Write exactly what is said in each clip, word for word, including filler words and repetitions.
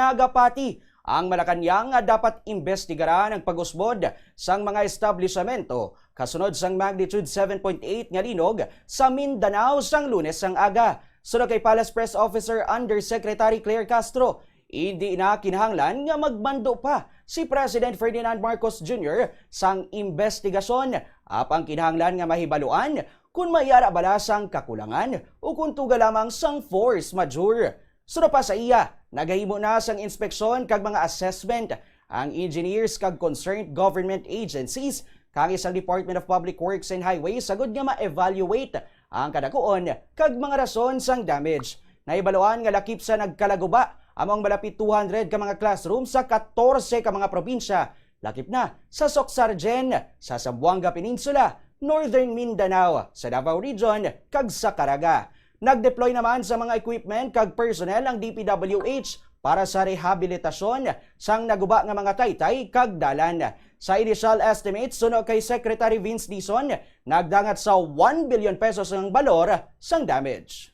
Nagapati ang Malacañang nga dapat imbestigaran ang pag-usbod sang mga establisamento kasunod sang magnitude seven point eight nga linog sa Mindanao sang Lunes sang aga. Suno kay Palace Press Officer Undersecretary Claire Castro, hindi na kinahanglan nga magmando pa si President Ferdinand Marcos Junior sang imbestigasyon, apang kinahanglan nga mahibaluan kon may ara bala sang kakulangan o kon tuga lamang sang force majeure. Suno pa sa iya, nagahimo na sang inspeksyon kag mga assessment ang engineers kag concerned government agencies kag sang Department of Public Works and Highways sagod nga ma-evaluate ang kadakuon kag mga rason sang damage. Nahibaluan nga lakip sa nagkalaguba amo ang malapit two hundred ka mga classroom sa katorse ka mga probinsya, lakip na sa Soccsksargen, sa Zamboanga Peninsula, Northern Mindanao, sa Davao Region, kag sa Caraga. Nag-deploy naman sa mga equipment kag personnel ang D P W H para sa rehabilitasyon sang naguba nga mga taytay kag dalan. Sa initial estimate, suno kay Secretary Vince Dizon, nagdangat sa one billion pesos ang balor sang damage.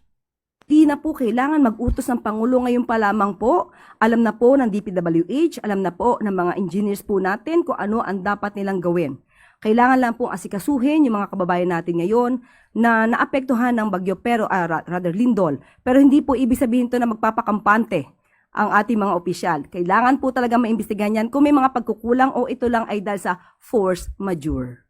Di na po kailangan mag-utos ng Pangulo ngayon pa lamang po. Alam na po ng D P W H, alam na po ng mga engineers po natin kung ano ang dapat nilang gawin. Kailangan lang pong asikasuhin yung mga kababayan natin ngayon na naapektuhan ng bagyo, pero ah, ra- rather lindol. Pero hindi po ibig sabihin ito na magpapakampante ang ating mga opisyal. Kailangan po talaga maimbestigahan yan kung may mga pagkukulang o ito lang ay dahil sa force majeure.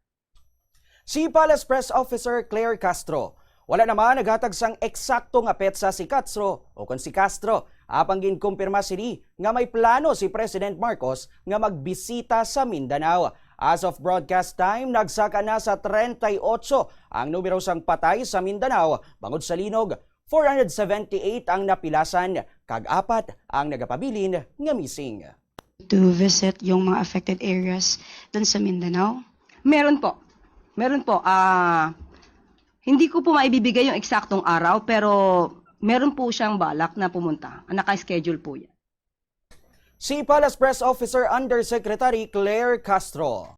Si Palace Press Officer Claire Castro, wala naman naghatag sang eksakto nga petsa si Castro o kon si Castro, apang ginkumpirma sini nga may plano si President Marcos nga magbisita sa Mindanao. As of broadcast time, nagsaka na sa treinta y ocho ang numero sang patay sa Mindanao bangod sa linog, four hundred seventy-eight ang napilasan, kag apat ang nagapabilin nga missing. To visit yung mga affected areas dun sa Mindanao? Meron po. Meron po. Ah, hindi ko po maibibigay yung eksaktong araw, pero meron po siyang balak na pumunta. Naka-schedule po yan. Si Palace Press Officer Undersecretary Claire Castro.